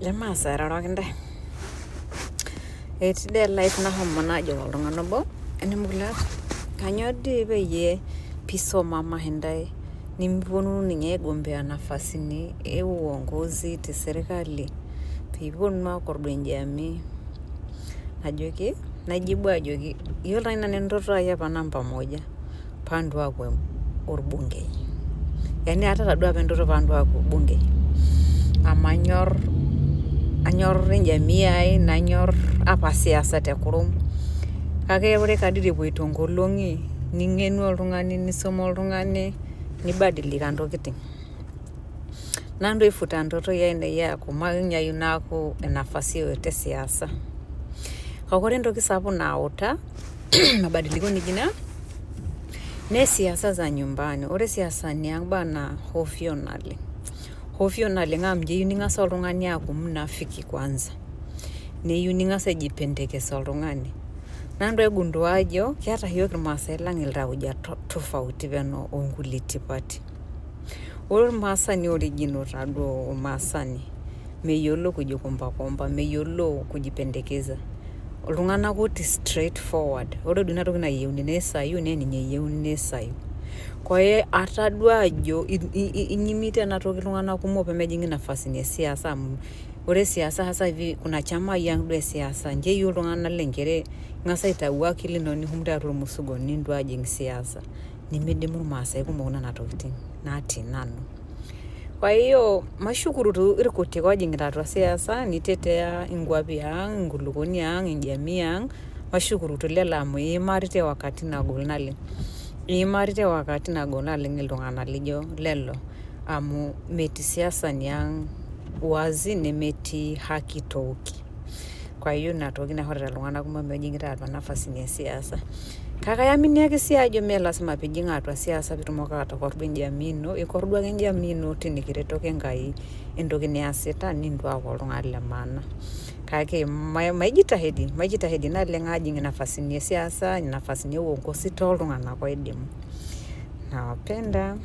Lemaasa airoroki ntae. Etii dee life nashomo najoki oltung'ani obo enemukulat kanyoo dii peyie pisomama oshi ntae nimiponunu ninye aigombea nafasini e uongozi te serkali piiponunu akordu enjamii. Najoki, naijibu ajoki iyiolo taa nanu endoto ai apa namba moja paantu aaku orbungei. Yaani aata duo apa endoto paantu aaku orbungei amu anyorr anyorr enjamii ai nanyorr apa siasa te kurum kake ore kadiri epuoito nkolong'i ning'enu oltung'ani nisoma oltung'ani nibadilika ntokiting nantu aifuta ndotoi ainei aaku makinye ayieu naaku enafasi yeyote e siasa kake ore entoki sapuk nauta mabadiliko nijio ina naa siasa za nyumbani. Ore isiasani ang bana ovyo naleng, ovyo naleng amu inji eyieu ning'as oltung'ani aaku mnafiki kwanza neyieu ning'as aijipendekeza oltung'ani nantu aigundua ajo keeta iyiok irmaasae lang iltauja tofauti peno onkulie tipati. Ore ormaasani original taaduo ormaasani meyiolo kujikombakomba meyiolo kujipendekeza iltung'anak otii straight forward. Ore duo inatoki nayieuni nesayu naa ninye eyieuni nesayu. Kwa hiyo atadua ajo inyimita enatoki iltung'anak kumok pemejing inafasini e siasa amu ore siasa sasa hivi kuna chamai ang duo e siasa nche eyieu iltung'anak lenchere ing'as aitau akili ino nihum tiatua ormusugo nintu ajing siasa nimidimu irmaasae kumok nena tokiting natii nanu. Kwa hiyo mashukuru tu irkutik ojing'ita atua siasa nitetea inkuapi ang enkulukuoni ang enjamii ang mashukuru tu lelo amu iimaritie wakati nagol naleng iimaritie wakati nagol naleng iltung'anak lijo lelo amu metii siasa niang wazi nemetii haki toki. Kwa hiyo ina toki naishorita iltung'anak kumok mejing'ita atua nafasini e siasa kake ayamini ake sii ajo mee lasima piijing atua siasa pitumoki atokordu enjamii ino ikordu ake enjamii ino tenikiretoki Enkai entoki niasita nintu aaku oltung'ani le maana kake maijitahidi maijitahidi naleng ajing inafasini e siasa inafasini e uongozi toltung'anak oidimu nawapenda.